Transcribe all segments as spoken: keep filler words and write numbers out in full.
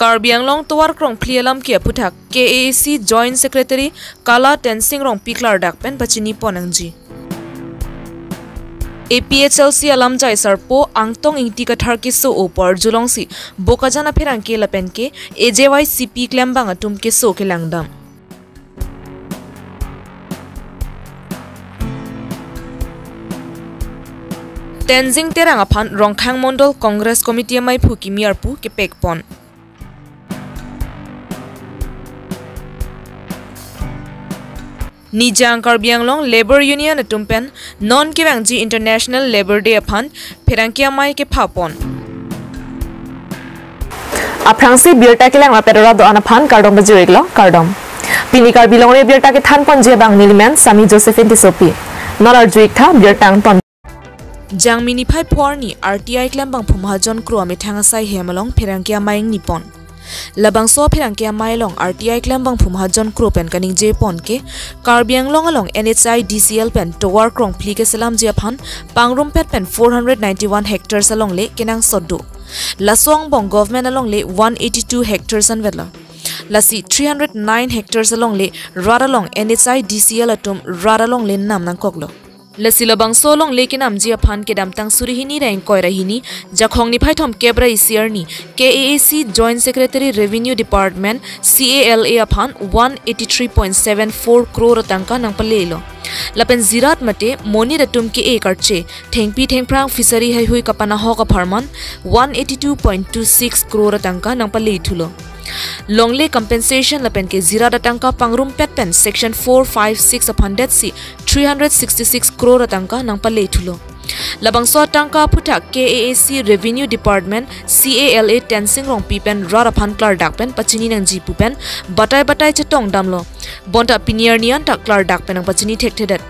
Karbi Anglong tovar krongphli alam ke aphuthak K A A C Joint Secretary Kala Tensing Rongpi klardak pen pachini pon nangji. A P H L C alamjai sarpo Angtong Ingti Kathar keso-o pu arjulongsi Bokajan apherangke lapen ke A J Y C P klembang atum keso kelangdam. Tensing Terang aphan Rongkhang Mondol Congress Committee amaiphu kimi arpu kepek pon. Nijang Karbi Anglong Labour Union atum pen non kevangji International Labour Day aphan pherangke amei kepha pon. Aphrangsi birta kelang lapet rat do-an aphan kardom pajir-iklo, kardom. Pini Karbi Longri abirta kethan ponji abang nelimen Sami Josephine Tissopi. Non arju-iktha birta angton. Jangmi niphai pho arni R T I klembangphu Mahajon Kro amethang asai hem along pherangke amei ingni pon. Labangso pherangke amei along R T I klembangphu Mahajon Kro pen kaningje pon ke Karbi Anglong along N H I D C L pen tovar krongphli keselamji aphan pangrumpet pen four hundred ninety-one hectares alongle kenangsot do. Laso angbong government alongle one eighty-two hectares anvetlo. Lasi three hundred nine hectares alongle rat along N H I D C L atum rat alongle nam nangkoklo. Lasi labangso alongle kenamji aphan kedamtang suri hini ra ingkoi ra hini Jakhong niphai thomkep ra isi arni K A A C Joint Secretary Revenue Department C A L A aphan one eighty-three point seven four crore atangka nangpalelo. Lapen Jirat mate monit atum ke-e karche, thengpi thengphrang fishery haihui kapanahok apharman one eighty-two point two six crore atangka nangpale thulo. Longle compensation lapen ke Jirat atangka pangrumpet pen section four five six aphan detsi three hundred sixty-six crore atangka nangpale thulo. Labangso atangka aphuthak K A A C Revenue Department C A L A Tensing Rongpi pen rat aphan klardak pen pachini nangji pu pen batai batai chetong damlo. Bonta pini arni an ta klardak pen nangpachini thekthedet.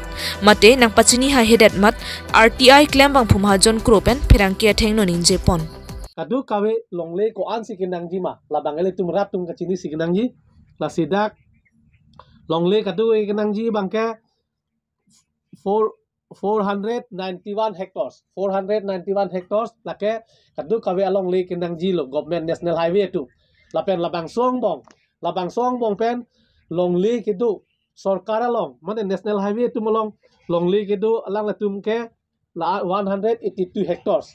Mate nangpachini haihedet mat R T I klembangphu Mahajon Kro pen pherangke athengno ningje pon. Kadokave longle ko-ansi kenangji ma, labang ilitum rat atum kachinisi kenangji. Lasi dak longle kadokave kenangji abangke four, four hundred ninety-one hectares, four hundred ninety-one hectares, lake kadokave alongle kenangjilo government National Highway atum. Lapen labangso angbong, labangso angbong pen longle kedo sorkar along, mane National Highway atum along longle kedo alanglitum ke la one hundred eighty-two hectares.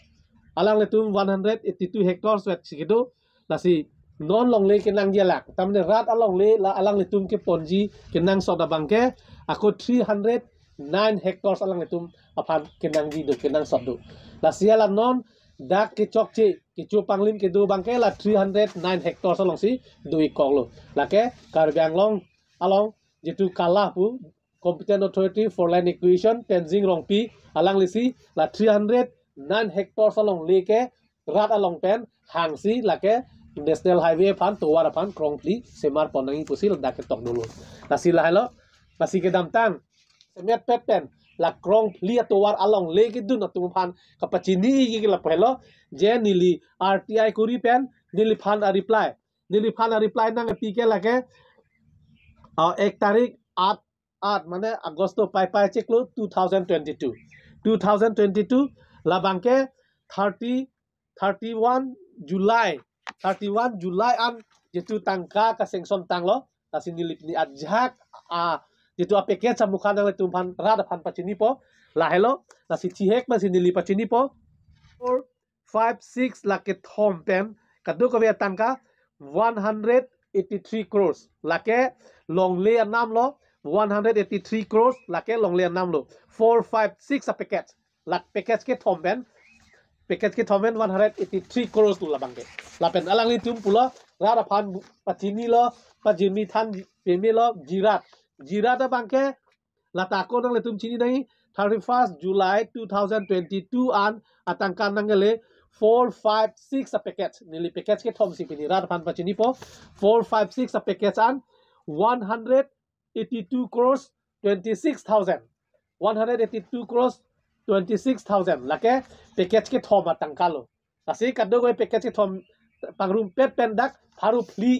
Alanglitum one hundred eighty-two hectares vetsi kedo. Lasi non longle kenangji alak, tamne rat alongle la alanglitum keponji kenangsot abangke ako three hundred nine hectares alanglitum aphan kenangji do, kenangsot do. Lasi la non dak kechokche, kecho panglim kedo abangke la three hundred nine hectares alongsi do-ikkoklo. Lake Karbi Anglong along jitu Kala pu Competent Authority for Land Acquisition Tensing Rongpi alanglisi la three hundred nine hectares alongle ke rat along pen hangsi lake National Highway aphan tovar aphan krongphli semar pon nangji pusi ladak ketok dolo. Lasi lahelo, lasi kedamtang semet pet pen la krongphli atovar alongle kedun atum aphan kapachiniji ke lapu helo, je neli R T I kuri pen neliphan a-reply, neliphan a-reply nangpi ke lake, ah, ek tarik at at, mane Agosto pai pai chiklo two thousand twenty-two. Two thousand twenty-two labangke thirty, thirty-one July, thirty-one July an jitu tangka ka-sanction tanglo, lasi neli pini ajahak a jitu a-package amukha nanglitum aphan rat aphan pachinipo, lahelo, lasi thihek masi neli pachinipo. Four five six lake thom pen kadokave atangka one hundred eighty-three crores. Lake longle anamlo, one hundred eighty-three crores lake longle anamlo. Four five six a-package. Lake package kethom pen, package kethom pen one hundred eighty-three crores lo labangke. Lapen alanglitum pulo rat aphan pachinilo, pajirmi than pemelo Jirat. Jirat abangke lata ako nanglitum chini nangji, thirty-first July two thousand twenty-two an atangka nangle four five six a-package. Neli package kethomsi pini rat aphan pachinipo. Four five six a-package an one hundred eighty-two crores twenty-six thousand. One hundred eighty-two crores twenty-six thousand. Lake package kethom atangkalo. Lasi kadokave package kethom pangrumpet pen dak pharo phli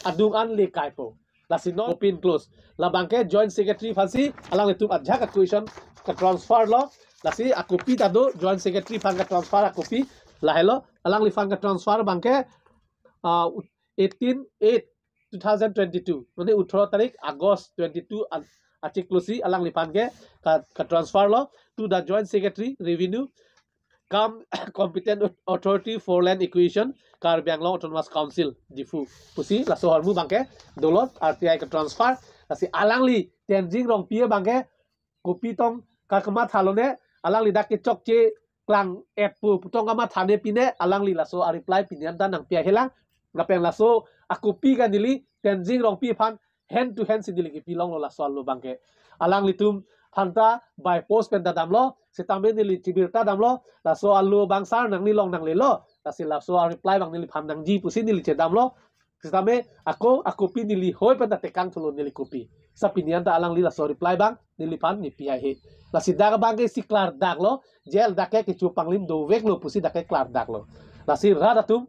adung an le kaipo. Lasi non kopin close. Labangke Joint Secretary aphansi alanglitum ajahak a-question ka-transfer lo. Lasi a-copy ta do, Joint Secretary aphan ka-transfer a-copy. Lahelo, alangliphan ka-transfer abangke, ah, ut-, eighteen eight two thousand twenty-two, mane othoro tarik August twenty-two an-, achiklo si alangliphan ke ka, ka transfer lo to the Joint Secretary Revenue cum Competent Authority for Land Acquisition, Karbi Anglong Autonomous Council, Diphu pusi laso ahormu abangke dolo, R T I ka transfer. Lasi alangli Tenzing Rongpi abangke kopi tong ka kamatha lone, alangli dak kechokche klang-et pu pu tong kamatha ne pine, alangli laso a-reply pini anta nangpi ahelang. Lapen laso akopi ke neli Tenzing Rongpi aphan hand to hand si neli kepi longlo laso alo abangke. Alanglitum aphanta by post pen ta damlo, sitame neli chibirta damlo, laso alo abang sir nangli long nanglelo, lasi laso a-reply abang neliphan nangji pusi neli chedamlo. Sitame ako, akopi neli hoi pen ta tekang thulo neli kopi. Sa pini anta alangli laso reply abang neliphan nepi haihe. Lasi dak abangke si klardaklo, jail dak ke kecho panglim doveklo pusi dak ke klardaklo. Lasi rat atum,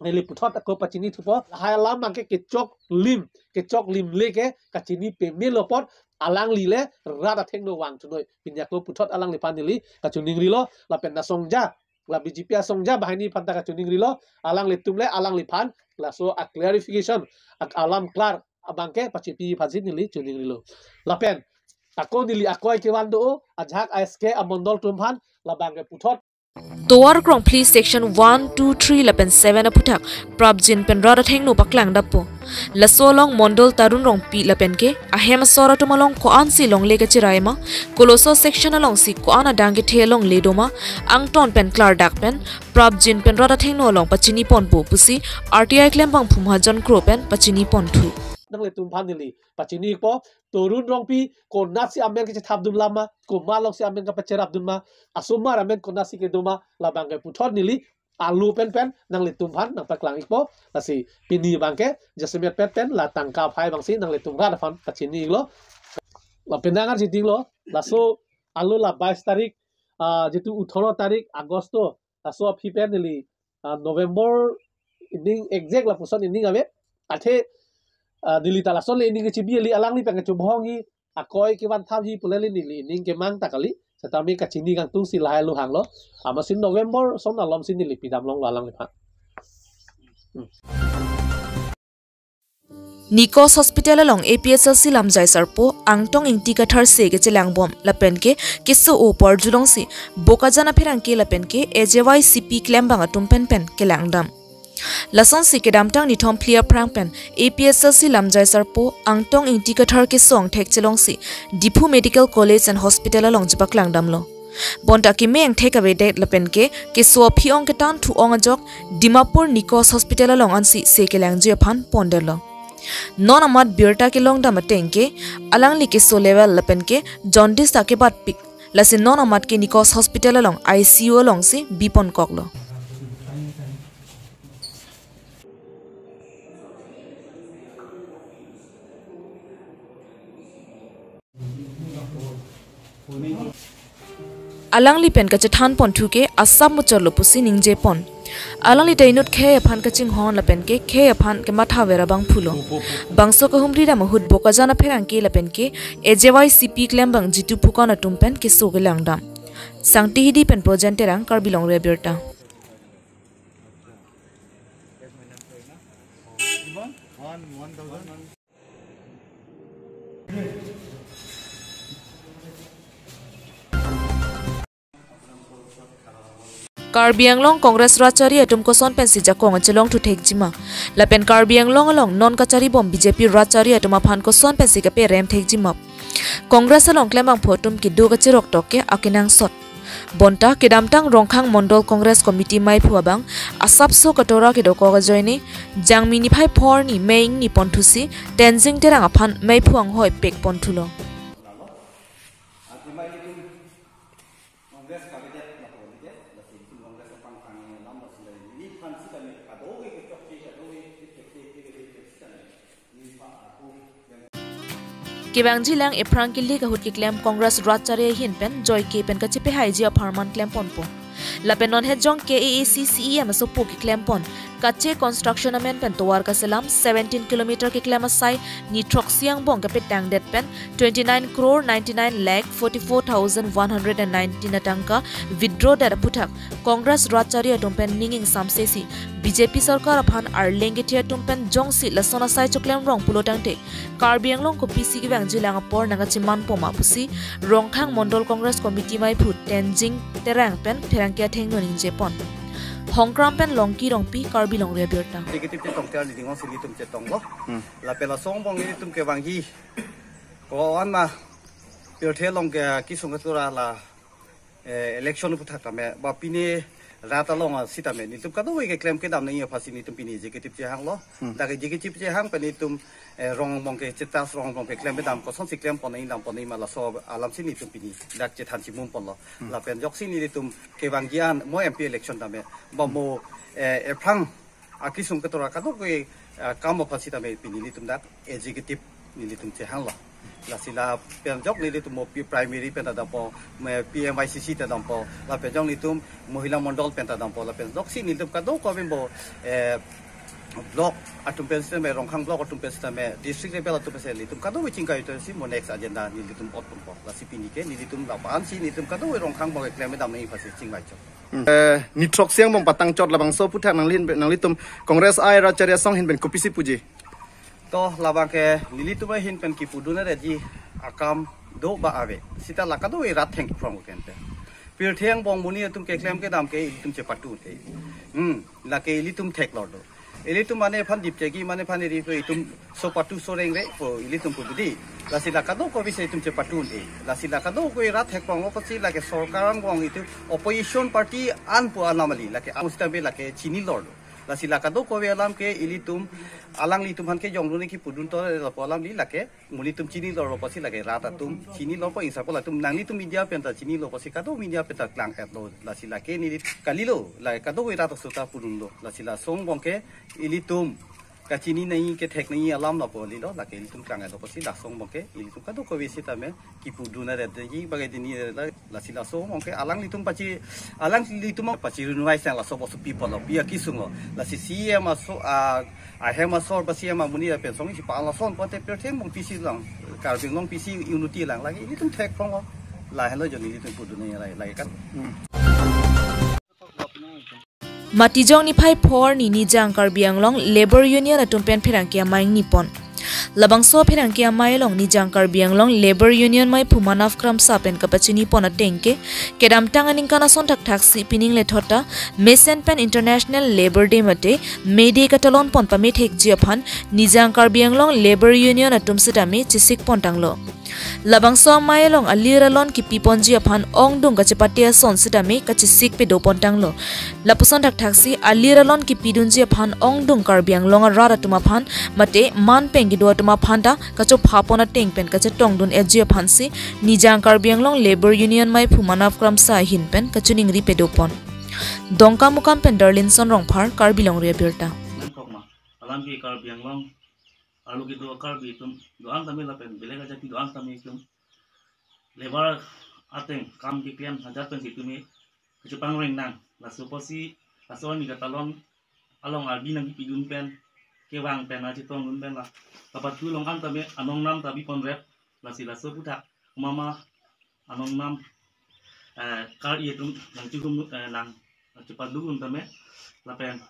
neli puthot ako pachini thupo. Lahai alam abangke kechoklim, kechoklim le ke kachini pemelo apot alangli le rat athengno vangthunoi. Pini ako puthot alangliphan neli kachiningrilo, lapen asongja, la B J P asongja banghini aphanta kachiningrilo, alanglitum le alangliphan laso a-clarification, a-, alam klar abangke pachipi aphansi neli chiningrilo. Lapen ako neli akoi kevan do, ajahak a-S K amondol atum aphan labangke puthot. Tovar krongphli section one, two, three lapen seven aphuthak prapjin pen rat athengno paklangdappo. Laso along mondol Tarun Rongpi lapen ke ahem asor atum along ko-ansi longle kachirai ma, koloso section alongsi ko-an adang kethe longle doma, angton pen klardak pen prapjin pen rat athengno along pachini ponpo pusi R T I klembang Phu Mahajon Kro pen pachini ponthu. Nanglitum aphan neli pachinipo, Tarun Rongpi konatsi amen kechethapdun lama, komat alongsi amen kapacherapdun ma, asomar amen konatsi kedoma, labangke puthot neli alu pen pen nanglitum aphan nangpaklang-ikpo. Lasi pini abangke jasemet pen pen la tangka aphai abangsi nanglitum rat aphan pachini-iklo. Lapen nang arjidinglo, laso alo la bais tarik, ah, jitu othoro tarik Agosto, laso aphi pen neli, ah, November ening exact lapuson ening ave. Athe, ah, neli ta lason le ening kechibi kali, alangli pen kechubhongji, akoi kevan thapji pule le neli ening kemang ta kali. Setame kachini kangtungsi lahai alo hanglo. Amatsi November ason alomsi neli pidam longlo alangliphan. Hmm. Nikos Hospital along A P H L C lamjai sarpo Angtong Ingti Kathar se kechelangbom lapen ke keso-o porjulongsi Bokajan apherangke lapen ke A J Y C P klembang atum pen pen kelangdam. Lasonsi kedamtang nithom phli aphrang pen A P H L C lamjai sarpo Angtong Ingti Kathar keso angthek chelongsi Diphu Medical College and Hospital along chepaklangdamlo. Bonta keme angthek avedet lapen ke keso aphi-ong kethan thu-ong ajok Dimapur Nikos Hospital along ansi se kelangji aphan pondetlo. Non amat birta kelongdam ateng ke alangli keso level lapen ke jaundice ta kebatpik. Lasi non amat ke Nikos Hospital along I C U alongsi biponkoklo. Alangli pen kachethan ponthu ke asap muchotlo pusi ningjepon. Alangli ta inut khei aphan kachinghon lapen ke khei aphan kemathaver abangphulo. Bangso kahumri dam ahut Bokajan apherangke lapen ke A J Y C P klembang Jitu Phukan atum pen keso kelangdam. Sangti Hidi pen Projen Terang, Karbi Longri Abirta. Karbi Anglong Congress Ratchari atum koson pensi jakong chelongthu thekjima. Lapen Karbi Anglong along non kacharibom B J P Ratchari atum aphan koson pensi kaperem thekjima. Congress along klembangphu atum kedo kachiroktok ke akenangsot. Bonta kedamtang Rongkhang Mondol Congress Committee meiphu abang asapso katora kedokok ajoine Jangmi niphai phor ni mei ingni ponthusi Tenzing Terang aphan meiphu anghoi pek ponthulo. Kevangjilang ephrang kili kahut keklem Congress Ratchari ahin pen joike pen kachepehaiji apharman klemponpo. Lapen non het jong K A A C C E M asopo keklempon, Kache Construction amen pen tovar kaselam seventeen kilometer keklem asai ni throksi angbong kapetangdet pen twenty nine crore ninety nine lakh forty four thousand one hundred and nineteen atangka withdraw det aphuthak Congress Ratchari atum pen ning ingsamsesi B J P sorkar aphan arleng kethe atum pen jongsi lason asai choklem rong pulo tangte, Karbi Anglong kopisi kevangji lang apor nangkacheman poma pusi Rongkhang Mondol Congress Committee maiphu Tenzing Terang pen pherangke athengno ningje pon. Hongkram pen Longki Rongpi, Karbi Longri Abirta. Executive chetong ter niding ong si nelitum chetonglo. Hmm. Lapen laso angbong nelitum kevangji ko-an ma pirthe along ke kesung ketura la, eh, election aphuthak tame ba pine rat along asitame nelitum kadokave keklem kedam nangji aphansi nelitum pini executive chehanglo. Hmm. Dak executive chehang pen nelitum, eh, rong angbong ke status, rong angbong keklem kedam kosonsi klem pon nangji dam pon nangji ma laso alamsi nelitum pini dak chethan chimum ponlo. Hmm. Lapen ajoksi nelitum kevangji an mo M P election tame ba mo, eh, ephrang akesung ketura kadokave, eh, kam aphansi tame pini nelitum dak executive nelitum chehanglo. Lasi lapen ajok nelitum mo P-, primary pen ta dampo, me P M Y C C ta dampo, lapen ajok nelitum Mohila Mondol pen ta dampo, lapen ajoksi nelitum kadokave mo, eh, block atum pen sitame, Rongkhang block atum pen sitame, district level atum pen sitame nelitum kadokave chingkai atum si mo next agenda nelitum ot ponpo. Lasi pini ke nelitum lapu-ansi nelitum kadokave Rongkhang block keklem kedam nangji aphansi chingvai chot. Hmm. Eh, ni throksi angbong patang chot labangso aphuthak nangli-, nanglitum Congress aira chari asong ahin pen kopisi puji? To labang ke nelitum ahin pen kipudun aretji akam do ba ave. Seta la kadokave rat thengphrong kente. Pirthe angbong monit atum keklem kedam ke ilitum chepatu te. Hmm, lake ilitum theklor do. Ilitum mane aphan dipchegi, mane aphan iri ko itum sopatu sorengre ko ilitum pu bidi. Lasi la kadokave si itum chepatu un-e. Lasi la kadokave rat thekphronglo pusi lake sorkar angbong itum opposition party an pu alam kali. Lake amus tambe lake chinilorlo. Lasi la kadokave alam ke ilitum alanglitum aphan ke jongdun kipudun to lapu alam kali lake monit atum chinilorlo pusi lake rat atum chinilo pu insapol atum nanglitum media pen ta chinilo pusi kado media pen ta klang-etlo. Lasi lake neli kalilo, lake kadokave rat aso ta pudunlo. Lasi laso angbong ke ilitum kachini nangji kethek nangji alam lapu kalilo, lake ilitum klang-etlo pusi laso angbong ke ilitum kadokave sitame kipudun aretji bagai dini la, lasi laso angbong ke alanglitum pachi, alanglitum pachirunvai sang laso bosu people lo, pi akesunglo. Lasi C M aso, a, ahem asor ba C M amonit apen song isi pa lason pote pirthe angbong pisi lang, Karbi Anglong pisi unity lang lake ilitum thekphronglo. Lahenlo joni ilitum pudun nangji lake, lake kan. Hmm. Matijong niphai phor ni Nijang Karbi Anglong Labour Union atum pen pherangke amei ingni pon. Labangso pherangke amei along Nijang Karbi Anglong Labour Union maiphu Manav Kramsa pen kapachini pon ateng ke, kedamtang aningkan ason thakthaksi pining lethot ta mesen pen International Labour Day mate May Day katalon pon pamethekji aphan Nijang Karbi Anglong Labour Union atum sitame chesik pon tanglo. Labangso amei along alir alon kipi ponji aphan ongdung kachepate ason sitame kachesik pedo pon tanglo. Lapuson thakthaksi alir alon kipidunji aphan ongdung Karbi Anglong arat atum aphan mate man peng kedo atum aphan ta kachopha pon ateng pen kachetongdun-etji aphansi Nijang Karbi Anglong Labour Union maiphu Manav Kramsa ahin pen kachiningri pedo pon. Dongkamukam pen Darlinson Rongphar, Karbi Longri Abirta. Nangkok ma, alam ke Karbi Anglong arlo kedo Karbi atum do-an tame lapen belek ajati do-an tame atum labour ateng kam keklem ajat pen si itum kachepangreng nang. Laso apotsi laso arni katalon along ardi nangkipidun pen kevang pen nangchetongdun pen la kapathu along an tame anong nam ta bi ponrep. Lasi laso aphuthak mama anong nam, eh, kar-i atum nangchihum, eh, nangchepaduk un tame lapen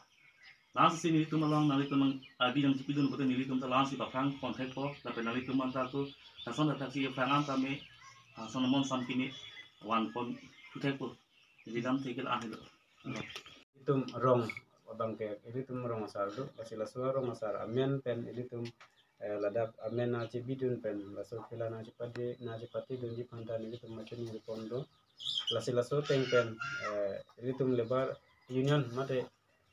lasi nelitum along nanglitum nang ardi nangchipidun pute nelitum ta lasi paphrang pon thekpo lapen nanglitum anta ko lason thakthaksi aphrang an tame, ah, son amon sam pini van pon thu thekpo. Neli dam thekil ahelo. Itum rong abang ke ilitum rong asar do, lasi laso rong asar amen pen ilitum, eh, ladak amen nangchebidun pen laso aphi la nangchepade, nangchepatedunji aphan ta nelitum machine neli pon do. Lasi laso ateng pen, eh, ilitum labour union mate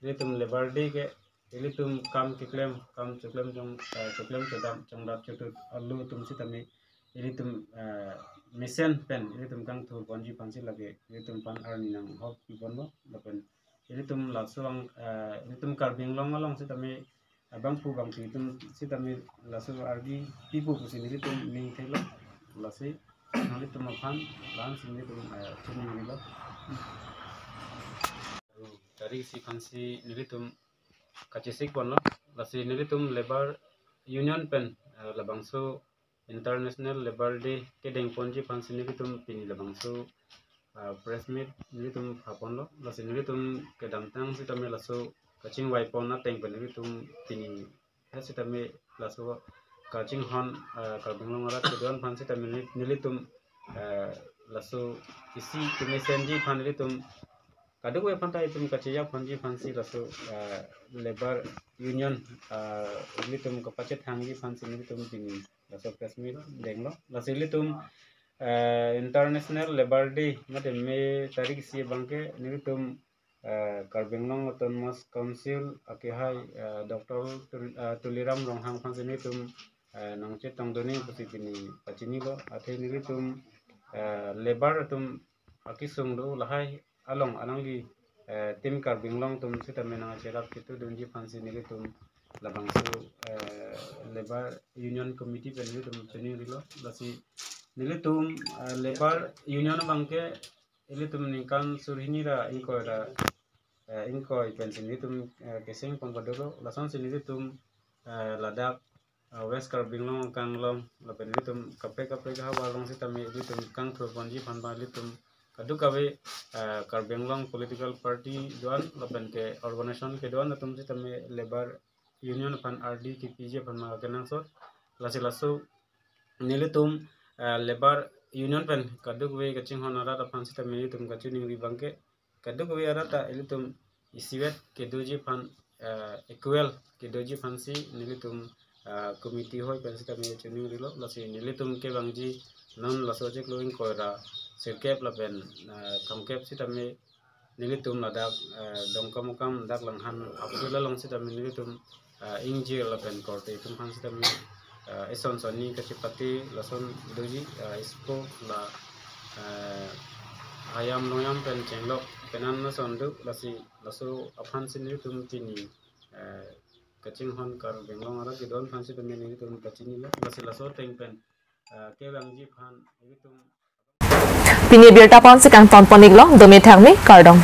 ilitum Labour Day ke ilitum kam keklem, kam choklem chong, eh, choklem chodam chongdat chotut arlo atum sitame ilitum, eh, mesen pen ilitum kangthur ponji aphansi lake ilitum aphan arni nanghok pi ponlo lapen ilitum laso ang, eh, ilitum Karbi Anglong along sitame abangphu bangphi atum sitame laso ardi pipo pusi nelitum ning thelo. Lasi nanglitum aphan la-ansi nelitum, eh, chiningrilo. Tarik isi aphansi nelitum kachesik ponlo. Lasi nelitum Labour Union pen, eh, labangso International Labour Day kedeng ponji aphansi nelitum pini labangso, ah, press meet nelitum pha ponlo. Lasi nelitum kedamtang sitame laso kachingvai pon ateng pen nelitum pini ha sitame laso kachinghon, eh, Karbi Anglong arat kedo-an aphan sitame neli-, nelitum, eh, laso isi kemesenji aphan nelitum kadokave aphanta itum kachejapponji aphansi laso, eh, labour union, eh, nelitum kapachethangji aphansi nelitum pini laso press meet denglo. Lasi nelitum, eh, International Labour Day mate May tarik isi abangke nelitum, eh, Karbi Anglong Autonomous Council akehai, eh, Doctor Tul-, eh, Tuliram Ronghang aphansi nelitum, eh, nangchetongdunji pusi pini pachinilo. Athe nelitum, eh, labour atum akesung do lahai along alangli, eh, Team Karbi Anglong atum sitame nangcherap chetudunji aphansi nelitum labangso, eh, labour union committee pen nelitum chiningrilo. Lasi nelitum, eh, labour union abangke ilitum ningkan surhini ra ingkoi ra, eh, ingkoi pensi nelitum, eh, keseng pon padolo. Lasonsi nelitum, eh, ladak, eh, West Karbi Anglong akanglong lapen nelitum kaprek kaprek ahavar along sitame nelitum kangthurponji aphan ba nelitum kadokave, eh, Karbi Anglong political party do-an lapen ke organization kedo-an atum sitame labour union aphan ardi kepiji aphan ma kenangsot. Lasi laso nelitum, eh, labour union pen kadokave kachinghon arat aphan sitame nelitum kachiningri abangke kadokave arat ta ilitum isivet kedoji aphan, eh, equal kedoji aphansi nelitum, eh, committee hoi pen sitame chiningrilo. Lasi nelitum kevangji non laso chiklo ingkoi ra sirkep lapen, eh, thomkep sitame nelitum ladak, eh, Dongkamukam dak Langhan a-field along sitame nelitum, eh, ingjir lapen korte atum aphan sitame, eh, ison sonni kachepate lason doji, eh, isko la, eh, ayam longyam pen chenglok penan lason do. Lasi laso aphansi nelitum pini, eh, kachinghon Karbi Anglong arat kedo-an aphan sitame nelitum kachinilo. Lasi laso ateng pen, eh, kevangji aphan nelitum Pini birta ponsi kangtonpon-iklo, dome thangme, kardom.